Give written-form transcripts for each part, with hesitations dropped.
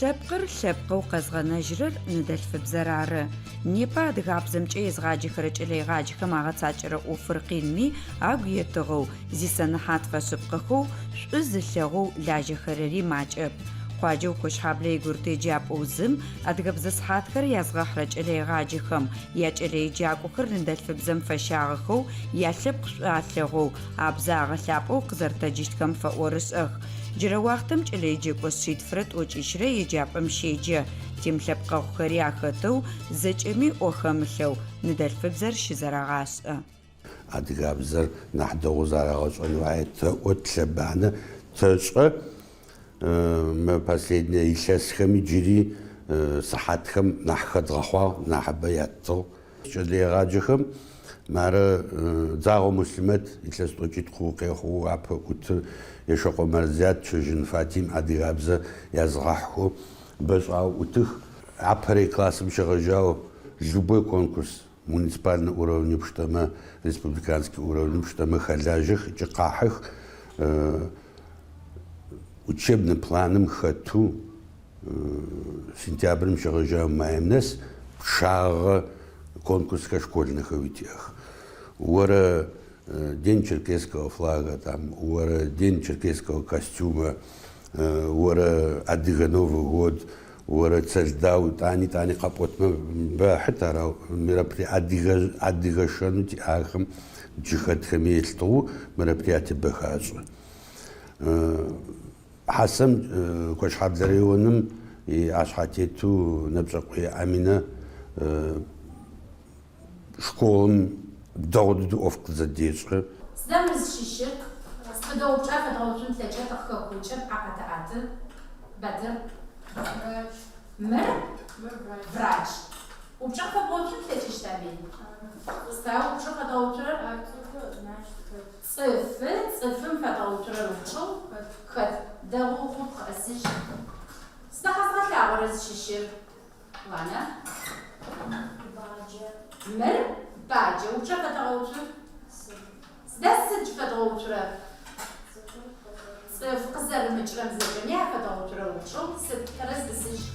Лъэпкъыр лъэпкъэу къэзгъэнэжьырэр ныдэлъфыбзэр ары. Непэ адыгабзэмкӏэ езгъаджэхэрэ кӏэлэегъаджэхэм агъэцакӏэрэ ӏофыр къинми, агу етыгъэу, зисэнэхьат фэшъыпкъэхэу, шӏу зылъэгъоу лажьэхэрэри макӏэп. Къуаджэу Кощхьаблэ игурыт еджапӏэу зым адыгэбзэ сыхьатхэр язгъэхьырэ кӏэлэегъаджэхэм якӏэлэеджакӏохэр ныдэлъфыбзэм фэщагъэхэу, ялъэпкъ шӏу алъэгъоу, абзэ агъэлъапӏэу къызэртэджыщтхэм фэӏорышӏэх. Джырэ уахътэм кӏэлэеджэкӏо шъитфырэ тӏокӏищрэ еджапӏэм щеджэ. Тимылъэпкъэгъухэри ахэтэу, зэкӏэми ӏо хэмылъэу, ныдэлъфыбзэр щызэрагъашӏэ. Адыгабзэр нахь дэгъоу зарагъэшӏэн фае тэӏо, тылъэбанэ, тэшӏэ. Мы последние илъэсхэми джыри сыхьатхэм нахь хэдгъэхъуагъ, нахьыбэ яттыгъ. Кӏэлэегъаджэхэм мары Дзагъо Муслъимэт илъэс тӏокӏитӏу къехъугъэу апэ ӏутыр, Ешэкъо Марзият, Чэжьын Фатим адыгабзэ языгъахьхэу бэшӏагъэу ӏутых. Апэрэ классым щегъэжьагъэу любой конкурс муниципальнэ уровне пштэмэ, республиканский уровне пштэмэ хэлажьэх ыкӏи къахьых. Учебный планым хэтэу Сентябрым щегъэжьагъэу маем нэс пчъагъэ конкурсхэр школьнэхэуи тиӏэх. Орэ День черкесского флага, там, орэ День черкесского костюма, орэ Адыгэ Новый год, орэ Цэлдау, тӏани тӏани къэпӏотмэ бэхьыт ара меропри адыгэ адыгэ шэну тиӏахэм джы хэтхэми елъытыгъэу мероприятие бэ хашӏы. Хьасэм Кощхьэблэ районым иӏэшъхьэтетэу Нэпшӏэкъуе Аминэ школым дэгъу дэдэу ӏоф къызэдешӏэ. Сыда мыр зыщыщыр? Сыд фэдэ упчӏа фэдгъэуцун тлъэкӏрэ тыкъыхэкуукӏы, пӏэ къэтэӏэты. Батыр. Мыр? Врач. Упчӏэ къыфэбгъэуцун плъэкӏыщта, Амин? Сыда упчӏэу фэдгъэуцурэр? Цӏыфы, цӏыфым фэдгъэуцурэр упчӏэу хэт? Дэгъоу хъупхъ ӏысыжь. Сыда къэзгъэлъагъорэр зыщыщыр? Лана? Баджэ. Мыр баджэ. Упчӏэ фэтэгъэуцу. Сыда сыд фэдгъэуцурэр? Цӏыф къызэрымыкӏырэм зэкӏэми афэдгъэуцурэ упчӏэу сыд? Тэрэз ӏысыжь.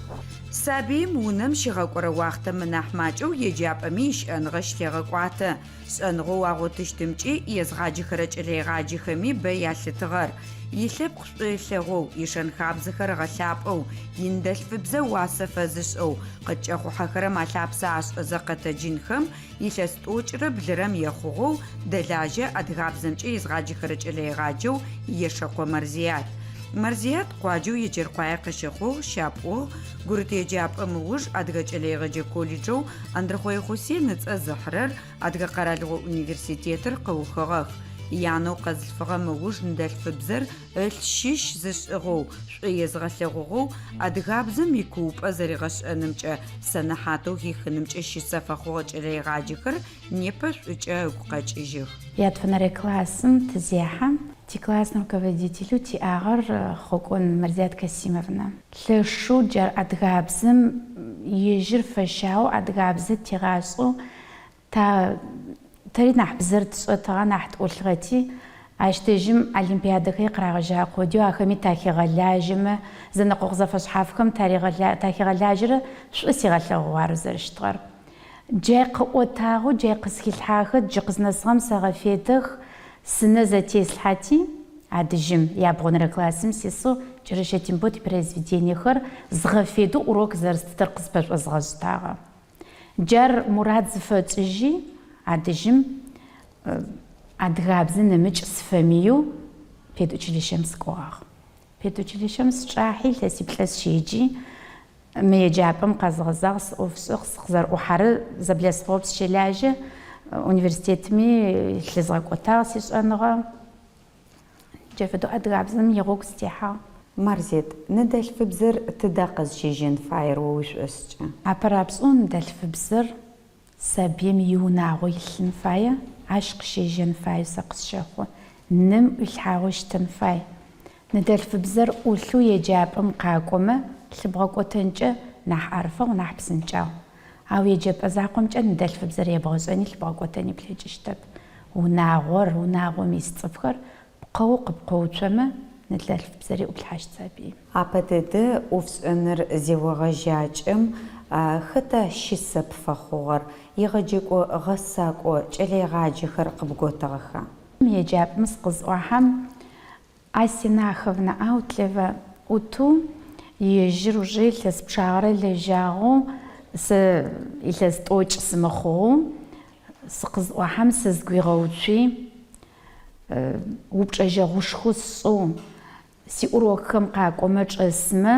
Сабыим унэм щигъэкӏорэ уахътэм мынахь макӏэу еджапӏэми ищыӏэныгъэ щылъегъэкӏуатэ. Шӏэныгъэу агъотыщтымкӏи езгъаджэхэрэ кӏэлэегъаджэхэми бэ ялъытыгъэр. Илъэпкъ шӏу ылъэгъоу, ишэн-хабзэхэр ыгъэлъапӏэу, иныдэлъфыбзэ уасэ фэзышӏэу, къыткӏэхъухьэхэрэм алъапсэ ашӏэзэ къэтэджынхэм илъэс тӏокӏырэ блырэм ехъугъэу дэлажьэ адыгабзэмкӏэ езгъаджэхэрэ кӏэлэегъаджэу Ешэкъо Марзият. Марзият къуаджэу Еджэркъуае къыщыхъугъ, щапӏугъ, гурыт еджапӏэм ыуж Адыгэ кӏэлэегъэджэ колледжэу Андырхъое Хъусен ыцӏэ зыхьырэр Адыгэ къэралыгъо университетыр къыухыгъэх. Янэу къэзылъфыгъэм ыуж ныдэлъфыбзэр ылъ щыщ зышӏыгъэу, шӏу езыгъэлъэгъугъэу, адыгабзэм икуупӏэ зэригъэшӏэнымкӏэ, сэнэхьатэу хихынымкӏэ щысэ фэхъугъэ кӏэлэегъаджэхэр непэ шӏукӏэ ыгу къэкӏыжьых. Ятфэнэрэ классым тызехьэм, тиклассный руководителэу тиӏагъэр Хъокӏон Марзият Касимовна. Лъэшэу джар адыгабзэм ежьыр фэщагъэу, адыгабзэ тигъашӏэу, Та тэри нахь бзэр тшӏэтыгъэ, нахь тӏулъыгъэти, ащ дэжьым олимпиадэхэри къырагъэжьагъэ къодыеу ахэми тахигъэлажьэмэ, зэнэкъокъу зэфэшъхьафхэм таригъэлажьэрэ шӏу сигъэлъэгъугъ ар зэрэщытыгъэр. Джай къыӏотагъэу, джай къысхилъхьагъэхэр джы къызнэсыгъэм сэгъэфедэх, сынэ зэтеслъхьэти, адыжьым, ябгъонэрэ классым сисэу Кӏэрэщэ Тембот ипроизведениехэр згъэфедэу урок зэрэстытыр къызпэшӏозгъэшӏтагъэ. Джар мурад зыфэтшӏыжьи, адыжьым адыгабзэ нэмыкӏ сыфэмыеу педучилищэм сыкӏогъагъ. Педучилищэм сычӏахьи, илъэсиплӏэ сыщеджи, мы еджапӏэм къэзгъэзагъ, сыӏоф шӏыгъ, сыкъызэрыӏухьэрэр зэблэсхъугъэп, сыщэлажьэ, университетми лъызгъэкӏотагъ сишӏэныгъэ. Джа фэдэу адыгабзэм игъогу сытехьагъ. Марзет, ныдэлъфыбзэр тыдэ къызщежьэн фаер о уишӏошӏкӏэ? Апэрапшӏэу ныдэлъфыбзэр сабыим иунагъо илъын фае, ащ къыщежьэн фаеу сэ къысщэхъу. Ным ӏуилъхьагъэу щытын фай. Ныдэлъфыбзэр ӏулъэу еджапӏэм къакӏомэ, лъыбгъэкӏотэнкӏэ нахь ӏэрыфэгъу, нахь псынкӏагъу. Ау еджэпӏэ закъомкӏэ ныдэлъфыбзэр ебгъэшӏэни лъыбгъэкӏотэни плъэкӏыщтэп. Унагъор, унагъом ис цӏыфхэр пкъэу къыпкъоуцомэ, ныдэлъфыбзэри ӏуплъхьащт сабыим. Апэ дэдэ ӏофшӏэныр зеогъэжьакӏэм хэта щысэ пфэхъугъэр, егъэджэкӏо гъэсакӏо кӏэлэегъаджэхэр къыбготыгъэха? Еджапӏэм сыкъызӏохьэм Асинаховна Аутлева ӏутэу ежьыр уже илъэс пчъагъэрэ лэжьагъэу, сэ илъэс тӏокӏ сымыхъугъэу сыкъызӏохьэм сызгуигъэуцуи, упчӏэжьэгъушхо сшӏэу, Сиурокхэм къакӏомэ, чӏэсмэ,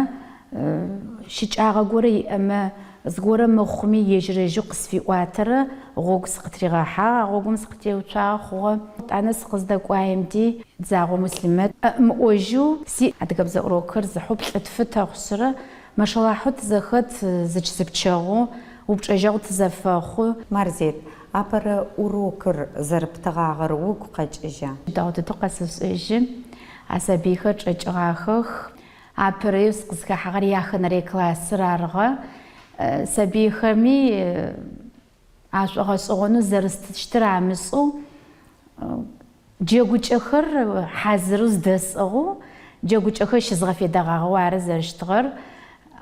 щыкӏагъэ горэ иӏэмэ, зыгорэ мыхъуми, ежь-ежьырэу къысфиӏуатэрэ гъогу сыкъытригъэхьагъ, а гъогум сыкъытеуцуагъэ хъугъэ. Етӏанэ сыкъыздэкӏуаемди, Дзагъо Муслъимэт ыӏымыӏожьэу си адыгэбзэ урокхэр зыхьэу плӏы-тфы тэхъушъырэ, машалахьэу тызэхэт, зыч-зыпчэгъу, упчӏэжьэгъу тызэфэхъу. Марзет, апэрэ урокыр зэрэптыгъагъэр угу къэкӏыжьа? Дэгъу дэдэу къэсэшӏэжьы. А сабыйхэр чӏэкӏыгъахэх. Апэрэу сыкъызхэхьагъэр яхэнэрэ классыр арыгъэ. Сабыйхэми ашӏогъэшӏэгъонэу зэрыстыщтыр амышӏэу джэгукӏэхэр хьазырэу зыдэсӏыгъэу, джэгукӏэхэр щызгъэфедэгъагъэу ары зэрэщытыгъэр.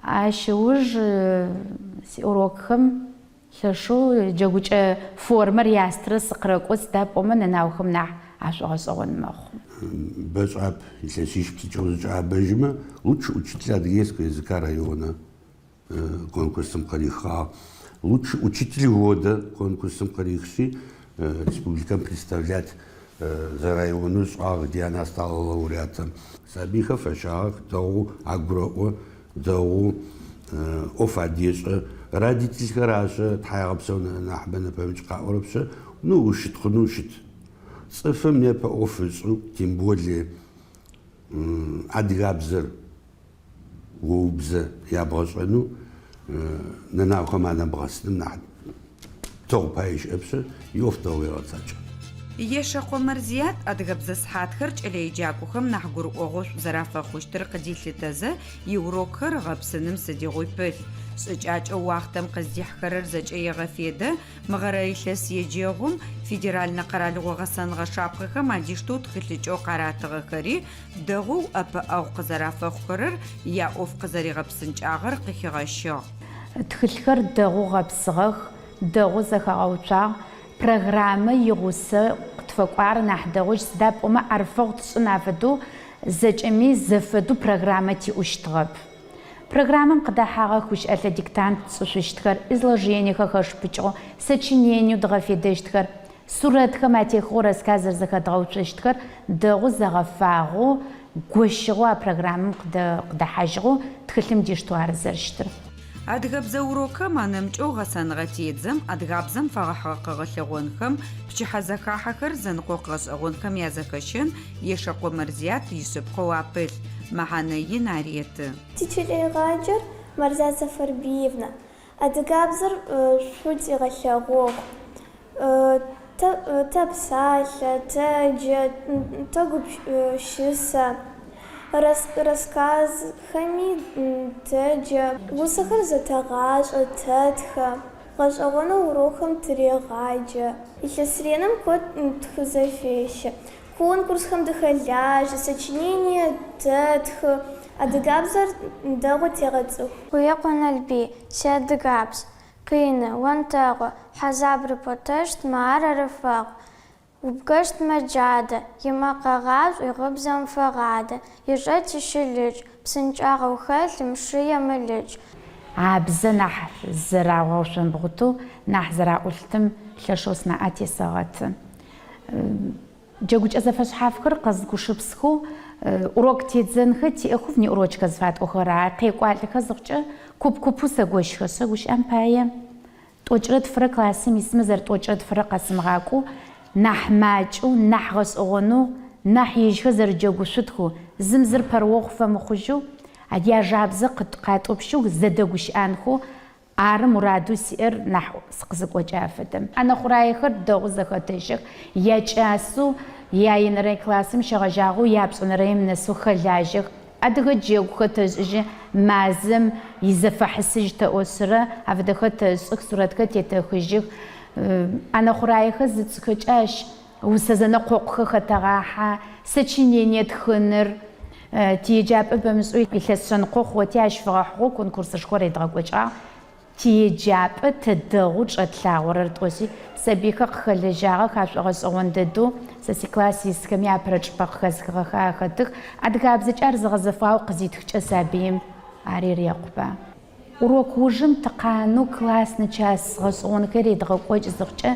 Ащ ыуж сиурокхэм Лъэшэу джэгукӏэ формэр ястырэ сыкъырэкӏо, сыда пӏомэ нэнаухэм нахь ашӏогъэшӏэгъон мэхъу. Бэшӏап илъэсищ-плӏыкӏэ узэкӏэӏэбэжьымэ, Лучший учитель адыгейского языка района конкурсым къырихыгъагъ. Лучший учитель года конкурсым къырихшъи, республикэм представлять за районыр ышӏагъ, где она стала лауреатом. Сабыйхэр фэщагъэх, дэгъоу агурэӏо, Дэгъоу ӏоф адешӏэ. Родительхэр ашӏэ, тхьаегъэпсэу нахьыбэ нэпэмыкӏ къаӏорэпшъэ, ну, ущытхъунэу щыт. Цӏыфым непэ ӏоф ышӏэу, тем более адыгабзэр о убзэ ябгъэшӏэнэу, нэнаухэм анэбгъэсыным нахь Дэгъу пае щыӏэпшъы, иӏоф дэгъоу егъэцакӏэ. Ешэкъо Марзият адыгэбзэ сыхьатхэр кӏэлэеджакӏохэм нахь гурыӏогъошӏу зэрафэхъущтыр къыдилъытэзэ, иурокхэр ыгъэпсыным сыдигъуи пылъ. Шӏыкӏакӏэу уахътэм къыздихьхэрэр зэкӏэ егъэфедэ, мыгъэрэ илъэс еджэгъум федеральнэ къэралыгъо гъэсэныгъэ шапхъэхэм адиштэу тхылъыкӏэу къаратыгъэхэри дэгъоу ӏэпыӏэгъу къызэрафэхъухэрэр яӏоф къызэригъэпсынкӏагъэр къыхигъэщыгъ. Тхылъхэр дэгъоу гъэпсыгъэх, дэгъоу зэхэгъэуцуагъ, программэ игъусэ къытфэкӏуагъэр нахь дэгъужь, сыда пӏомэ ӏэрыфэгъу тшӏын афэдэу зэкӏэми зэфэдэу программэ тиӏущтыгъэп. Программэм къыдэхьагъэх гущыӏэлъэ диктант тшӏышъущтхэр, изложениехэр хэшыпыкӏыгъэу, сочинениеу дгъэфедэщтхэр, сурэтхэм атехыгъэу рассказ зэрэзэхэдгъэуцощтхэр дэгъоу зэгъэфагъэу, гощыгъэу а программэм къыдэхьажьыгъэу тхылъым диштэу ары зэрэщытыр. Адыгэбзэ урокхэм анэмыкӏэу гъэсэныгъэ тедзэм, адыгабзэм фэгъэхьыгъэ къэгъэлъэгъонхэм, пчыхьэзэхахьэхэр зэныкъокъу гъэшӏэгъонхэм язэхэщэн Ешэкъо Марзият ишъыпкъэу апылъ, мэхьанэ ин ареты. Тикӏэлэегъаджэр Марзият Сафарбиевна, Адыгабзэр шӏу тигъэлъэгъугъ. Тэпсалъэ, тэджэ, тэгупшысэ. Рассказхэми тэджэ. Усэхэр зэтэгъашӏэ, тэтхэ. Гъэшӏэгъонэу урокхэм тырегъаджэ. Илъэс реным куэд тхузэхещэ. Конкурсхэм дыхэлажьэ, сочинение тэтхы, адыгабзэр дэгъоу тегъэцӏыху. Къуекъо Налбый, Сиадыгабз, Къины, онтэгъу, хьазаб рыпӏотэщтмэ, ар ӏэрыфэгъу. Убгэщтмэ джадэ, имэкъэ гъашӏуи гъыбзэм фэгъадэ, Ишӏэт ищылыч, псынкӏагъэу хэлъым шы емылыч. Абзэ нахь зэрагъэушъомбгъутэу, нахь зэраӏулътым лъэшэу сынаӏэ тесэгъэты. Джэгукӏэ зэфэшъхьафхэр къэзгушыпсхэу урок тедзэнхэр тиӏэхэу внеурочкэ зыфатӏохэр ар къекӏуалӏэхэ зыхъукӏэ куп-купэу сэгощхэшъ, гущыӏэм пае, тӏокӏырэ тфырэ классым исмэ зэрэтӏокӏырэ тфырэ къэсымыгъакӏоу, нахь макӏэу, нахь гъэшӏэгъонэу, нахь ежьхэр зэрыджэгушъутхэу, зым зыр пэрыохъу фэмыхъужьэу, яжабзэ къатӏупщэу зэдэгущыӏанхэу Ары мурадэу сиӏэр нахь сыкъызыкӏокӏэ афэдэм. ӏэнэ хъураехэр дэгъоу зэхэтэщэх, якӏасэу яенэрэ классым щегъэжьагъэу япшӏэнэрэем нэсэу хэлажьэх. Адыгэ джэгухэр тэшӏыжьы, мазэм изэфэхьысыжь тэӏошъырэ афэдэхэр тэшӏых, сурэтхэр тетэхыжьых. ӏэнэ хъураехэр зытшӏыхэкӏэ ащ усэ зэнэкъокъухэр хэтэгъахьэ, сочинение тхыныр. Тиеджапӏэ бэмышӏэу илъэс шъэныкъо хъугъэти, ащ фэгъэхьыгъэу конкурсышхо редгъэкӏокӏыгъагъ. Тиеджапӏэ тэ дэгъоу чӏэтлъагъорэр тӏоси, сабыйхэр къыхэлэжьагъэх, ашӏогъэшӏэгъон дэдэу, сэ сикласс исхэми апэрэ чӏыпӏэ къыхэзыхыгъэхэр ахэтых. Адыгабзэкӏэ ар зэгъэзэфагъэу къызитхыкӏэ сабыим ар ирекъуба. Урок ужым тыкъанэу классный час гъэшӏэгъонхэр редгъэкӏокӏ зыхъукӏэ,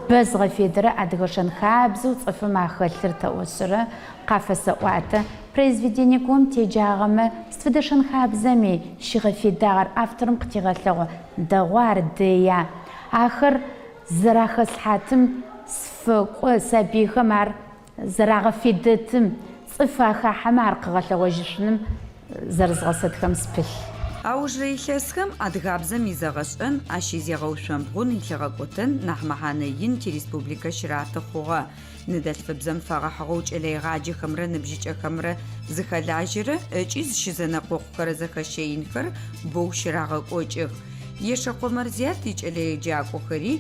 бэ згъэфедэрэ адыгэ шэн-хабзэу цӏыфым ахэлъыр тэӏошъырэ къафэсэӏуатэ. Произведение горэм теджагъэмэ, сыд фэдэ шэн-хабзэми щигъэфедагъэр авторым къытегъэлъэгъо, дэгъуа ар, дэя? Ахэр зэрахэслъхьатым сыфэкӏо, сабыйхэм ар зэрагъэфедэтым, цӏыф ахахьэмэ ар къыгъэлъэгъожьышъуным зэрызгъэсэтхэм сыпылъ. Аужырэ илъэсхэм адыгабзэм изэгъэшӏэн, ащ изегъэушъомбгъун, илъыгъэкӏотэн нахь мэхьанэ ин тиреспубликэ щыраты хъугъэ. Ныдэлъфыбзэм фэгъэхьыгъэу кӏэлэегъаджэхэмрэ ныбжьыкӏэхэмрэ зыхэлажьэрэ ыкӏи зыщызэнэкъокъухэрэ зэхэщэ инхэр бэу щырагъэкӏокӏых. Ешэкъо Марзият икӏэлэеджакӏохэри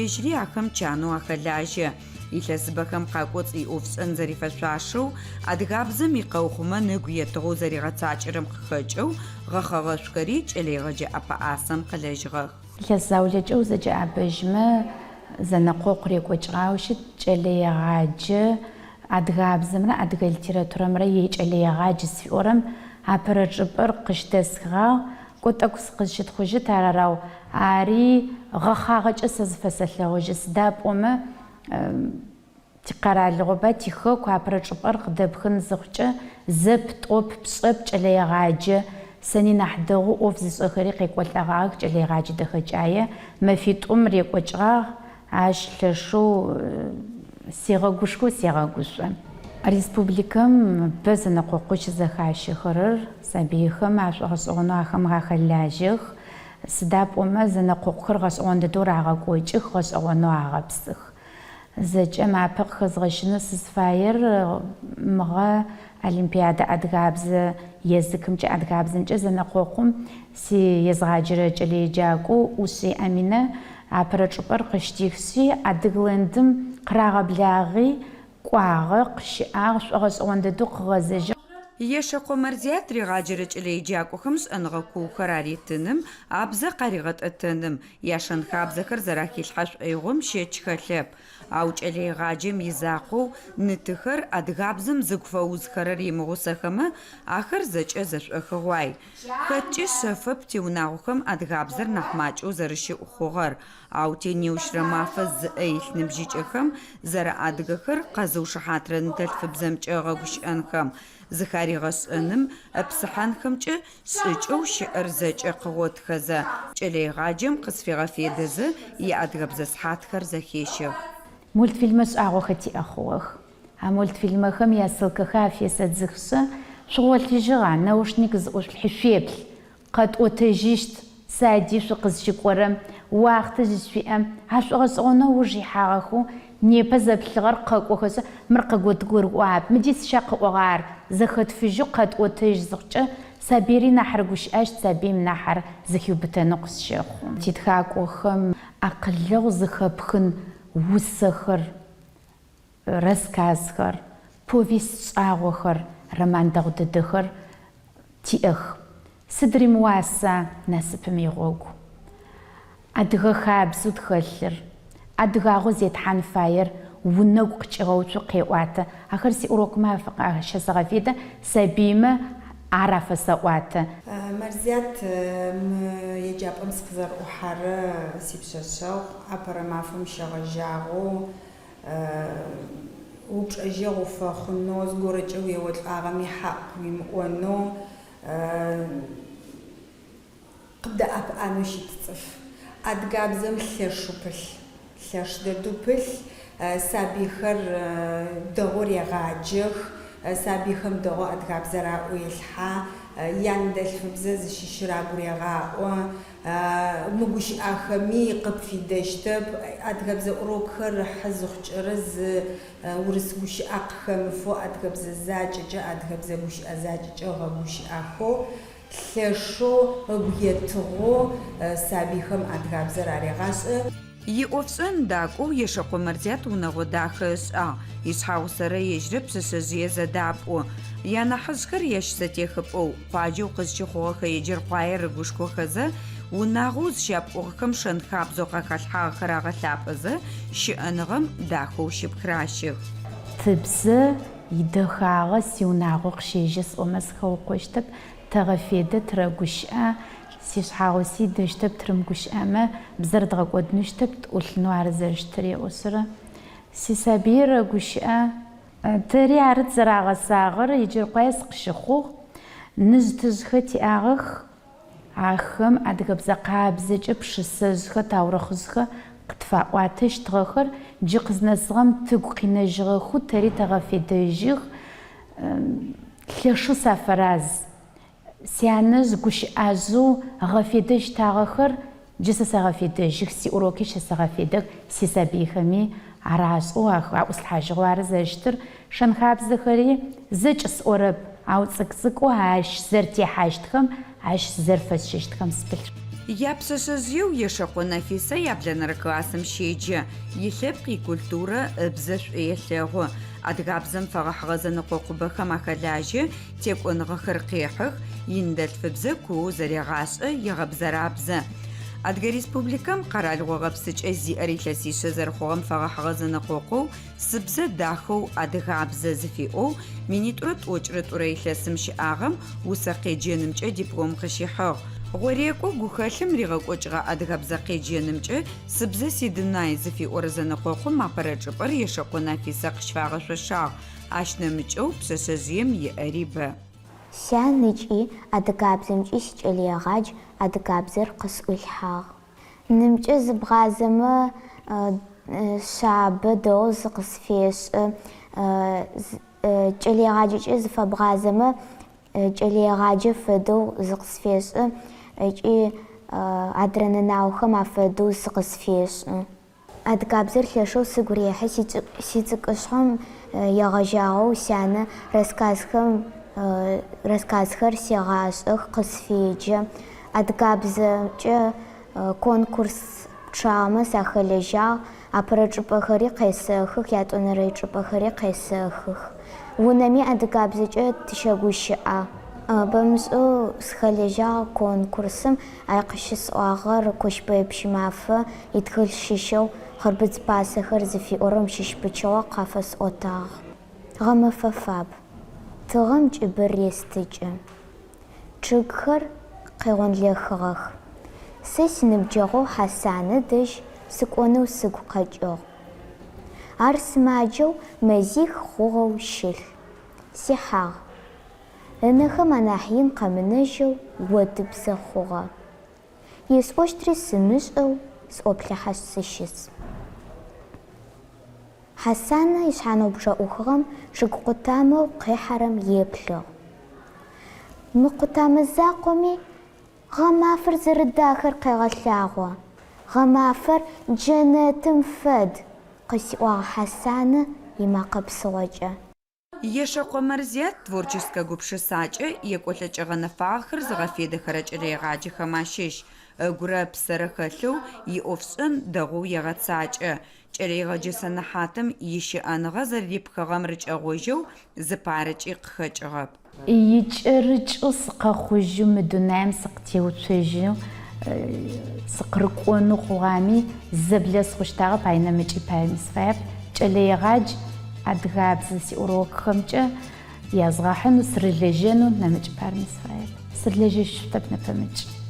ежьри ахэм чанэу ахэлажьэ. Илъэсыбэхэм къакӏоцӏ иӏофшӏэн зэрифэшъуашэу, адыгабзэм икъэухъумэн ыгу етыгъэу зэригъэцакӏэрэм къыхэкӏэу гъэхъэгъэшӏухэри кӏэлэегъэджэ ӏэпэӏасэм къылэжьыгъэх. Илъэс заулэкӏэ узэкӏэӏэбэжьмэ, зэнэкъокъу рекӏокӏыгъагъэу щыт кӏэлэегъаджэ адыгабзэмрэ адыгэ литературэмрэ якӏэлэегъадж зыфиӏорэм апэрэ чӏыпӏэр къыщыдэсхыгъагъ. Кӏо тӏэкӏу сыкъызщытхъужьыт ар, ау ари гъэхъагъэкӏэ сэ зыфэсэлъэгъужьы, сыда пӏомэ тикъэралыгъоба, тихэку апэрэ чӏыпӏэр къыдэпхын зыхъукӏэ, зэп, тӏоп, пшӏэп, кӏэлэегъаджэ, сэни нахь дэгъоу ӏоф зышӏэхэри къекӏолӏэгъагъэх, кӏэлэегъаджэ дэхэкӏае мэфитӏум рекӏокӏыгъагъ, Ащ лъэшэу сегъэгушхо, сегъэгушӏо. Республикэм бэ зэнэкъокъоу щызэхащэхэрэр, сабыйхэм ашӏогъэшӏэгъонэу ахэм ахэлажьэх, сыда пӏомэ зэнэкъокъухэр гъэшӏэгъон дэдэу рагъэкӏокӏых, гъэшӏэгъонэу агъэпсых. Зэкӏэм апэ къыхэзгъэщынэу сызфаер мыгъэ Олимпиадэ адыгабзэ языкымкӏэ, адыгабзэмкӏэ зэнэкъокъум си езгъаджэрэ кӏэлэеджакӏоу Ушъый Аминэ Апэрэ чӏыпӏэр къыщдихщи, Адыглэндым къырагъэблагъи, кӏуагъэ, къыщыӏагъ, шӏогъэшӏэгъон дэдэу къыгъэзэжьыгъ. Ешэкъо Марзият ригъаджэрэ кӏэлэеджакӏохэм шӏэныгъэ куухэр аритыным, абзэ къаригъэтӏэтэным, яшэн-хабзэхэр зэрахилъхьэ шӏоигъом щэч хэлъэп. Ау кӏэлэегъаджэм изакъоу ны-тыхэр адыгабзэм зыгу фэузхэрэр имыгъусэхэмэ, ахэр зэкӏэ зэшӏохыгъуай. Хэткӏи шъэфэп тиунагъохэм адыгабзэр нахь макӏэу зэрэщыӏу хъугъэр, ау тинеущрэ мафэ зыӏэ илъ ныбжьыкӏэхэм зэрэадыгэхэр къэзыушыхьатрэ ныдэлъфыбзэмкӏэ ыгъэгущыӏэнхэм, зыхаригъэшӏэным, ыпсыхьанхэмкӏэ шӏыкӏэу щыӏэр зэкӏэ къыгъотхэзэ, кӏэлэегъаджэм къызфигъэфедэзэ иадыгэбзэ сыхьатхэр зэхещэх. Мультфильмэ шӏагъохэр тиӏэ хъугъэх. А мультфильмэхэм яссылкэхэр афесэдзыхшъы, шъугъолъыжьыгъа, наушник зыӏушъулъхьи шъуеплъ, къэтӏотэжьыщт, сади шъукъызщыкӏорэм, уахътэ зыщышъуиӏэм, ашӏогъэшӏэгъонэу ыуж ихьагъэхэу, непэ зэплъыгъэр къэкӏохэшъы, мыр къыгодгурыӏуагъэп, мыди сща къыӏогъа ар, зэхэтфыжьэу къэтӏотэжь зыхъукӏэ, сабыйри нахь рыгущыӏэщт, сабыим нахь ар зыхиубытэнэу къысщэхъу. Титхакӏохэм акъылэгъу зыхэпхын усэхэр Рассказхэр, повесть шӏагъохэр, роман дэгъу дэдэхэр тиӏэх. Сыд римыуаса насыпым игъогу? Адыгэ хабзэу тхэлъыр, адыгагъэу зетхьан фаер унэгу къыкӏигъэуцоу къеӏуатэ. Ахэр сиурокмэ ащэсэгъэфедэ, сабыймэ ар афэсэӏуатэ. Марзият, мы еджапӏэм сыкъызэрыӏухьэрэ сипшъэшъэгъу апэрэ мафэм щегъэжьагъэу упчӏэжьэгъу уфэхъунэу, зыгорэкӏэ уеолӏагъэми хьаӏу къыуимыӏонэу, къыбдэӏэпыӏэнэу щыт цӏыф. Адыгабзэм лъэшэу пылъ, лъэш дэдэу пылъ, сабыйхэр дэгъоу регъаджэх, сабыйхэм дэгъоу адыгабзэр аӏуелъхьэ, яныдэлъфыбзэ зыщыщыр агурегъаӏо, Мыгущыӏэхэми къыпфидэщтэп. Адыгэбзэ урокхэр ыхьы зыхъукӏэрэ зы урыс гущыӏэ къыхэмыфэу адыгэбзэ закӏэкӏэ, адыгэбзэ гущыӏэ закӏэкӏэ ыгъэгущыӏэхэу, лъэшэу ыгу етыгъэу сабыйхэм адыгабзэр арегъашӏэ. Иӏофшӏэн дакӏоу Ешэкъо Марзят унэгъо дахэ ышӏагъ. Ишъхьэгъусэрэ ежьрэ пшъэшъэжъые зэдапӏу. Янахьыжъхэр ящысэтехыпӏэу, къуаджэу къызщыхъугъэхэ Еджэркъуае рыгушхохэзэ, унагъоу зыщапӏугъэхэм шэн-хабзэу къахалъхьагъэхэр агъэлъапӏэзэ, щыӏэныгъэм дахэу щыпхыращых. Тыбзэ идэхагъэ сиунагъо къыщежьэ сӏомэ сыхэукъощтэп, тэгъэфедэ, тырэгущыӏэ, сишъхьагъуси ыдэщтэп тырымыгущыӏэмэ, бзэр дгъэкӏодынэу щытэп, тӏулъынэу ары зэрэщытыр еӏошъ ары. Сисабый рэгущыӏэ. Тэри ары тызэрагъэсагъэр, Еджэркъуае сыкъыщыхъугъ. Ныжъ-тыжъхэр тиӏагъэх. Ахэм адыгэбзэ къабзэкӏэ пшысэжъхэр, таурыхъыжъхэр къытфаӏуатэщтыгъэхэр джы къызнэсыгъэм тыгу къинэжьыгъэхэу тэри тэгъэфедэжьых. Лъэшэу сафэраз. Сянэжъ гущыӏэжъэу ыгъэфедэщтагъэхэр джы сэ сэгъэфедэжьых, сиуроки щысэгъэфедэх, сисабыйхэми ар ашӏэу, аӏуслъхьажьыгъэу ары зэрэщытыр. Шэн-хабзэхэри зэкӏ сӏорэп, ау цӏыкӏу-цӏыкӏоу ащ зэртехьащтхэм, ащ зэрфэсщэщтхэм сыпылъ. Япшъэшъэжъыеу Ешэкъо Нэфисэ яблэнэрэ классым щеджэ. Илъэпкъ икультурэ, ыбзэ шӏу елъэгъу. Адыгабзэм фэгъэхьыгъэ зэнэкъокъубэхэм ахэлажьэ, текӏоныгъэхэр къехьых, иныдэлъфыбзэ куоу зэрегъашӏэ, егъэбзэрабзэ. Адыгэ Республикэм къэралыгъо гъэпсыкӏэ зиӏэр илъэсишъэ зэрэхъугъэм фэгъэхьыгъэ зэнэкъокъоу Сыбзэ дахэу адыгабзэ зыфиӏоу минитӏурэ тӏокӏрэ тӏурэ илъэсым щыӏагъэм усэ къеджэнымкӏэ диплом къыщихьыгъ. Гъорекӏо гухэлъым ригъэкӏокӏыгъэ адыгэбзэ къеджэнымкӏэ Сыбзэ сидунай зыфиӏорэ зэнэкъокъум апэрэ чӏыпӏэр Ешэкъо Нафисэ къыщфагъэшъошагъ. Ащ нэмыкӏэу пшъэшъэжъыем иӏэри бэ. Сян ыкӏи адыгабзэмкӏи сикӏэлэегъадж адыгабзэр къысӏуилъхьагъ. Нымкӏэ зыбгъазэмэ, шъабэ, дэгъоу зыкъысфешӏы. Кӏэлэегъаджэкӏэ зыфэбгъазэмэ, кӏэлэегъаджэ фэдэу зыкъысфешӏы ыкӏи адрэ нэнаохэм афэдэу зыкъысфешӏы. Адыгабзэр лъэшэу сыгу рехьы, сицӏыкӏушъхьэм егъэжьагъэу сянэ рассказхэм рассказхэр сегъашӏэх, къысфеджэ. Адыгабзэкӏэ конкурс пчъагъэмэ сахэлэжьагъ, апэрэ чӏыпӏэхэри къесэхых, ятӏонэрэ чӏыпӏэхэри къесэхых. Унэми адыгабзэкӏэ тыщэгущыӏэ. Бэмышӏэу сыхэлэжьагъ конкурсым, ай къыщысӏуагъэр Кощбэе Пщымафэ итхылъ щыщэу Хъырбыдз пасэхэр зыфиӏорэм щыщ пычыгъо къафэсӏотагъ. Гъэмэфэ фаб. Тыгъэм кӏыбыр рестыкӏы. Чъыгхэр къегъонлэхыгъэх. Сэ синыбджэгъоу Хьасанэ дэжь сыкӏонэу сыгу къэкӏыгъ. Ар сымаджэу мэзих хъугъэу щылъ. Сихьагъ. Ынэхэм анахь ин къэмынэжьэу одыбзэ хъугъэ. Есӏощтри сымышӏэу сыӏоплъыхьэшъ сыщыс. Хьасанэ ишъхьаныгъупчъэ ӏухыгъэм чъыг къутамэу къихьэрэм еплъыгъ. Мы къутамэ закъоми гъэмафэр зэрэдахэр къегъэлъагъо. Гъэмафэр джэнэтым фэд, къысиӏуагъ Хьасанэ имэкъэ псыгъокӏэ. Ешэкъо Марзият творческэ гупшысакӏэ, екӏолӏэкӏэ гъэнэфагъэхэр зыгъэфедэхэрэ кӏэлэегъаджэхэм ащыщ. Ыгурэ ыпсэрэ хэлъэу иӏофшӏэн дэгъоу егъэцакӏэ. Кӏэлэегъэджэ сэнэхьатым ищыӏэныгъэ зэрэрипхыгъэм рыкӏэгъожьэу зыпарэкӏи къыхэкӏыгъэп. Икӏэрыкӏэу сыкъэхъужьэу мы дунаим сыкъытеуцожьэу сыкъырыкӏонэу хъугъами, зэблэсхъущтагъэп, ай нэмыкӏи паеми сыфаеп. Кӏэлэегъадж адыгабзэ сиурокхэмкӏэ язгъэхьынэу, сырылэжьэнэу нэмыкӏ парэми сыфаеп. Сырылэжьэщтэп нэпэмыкӏ.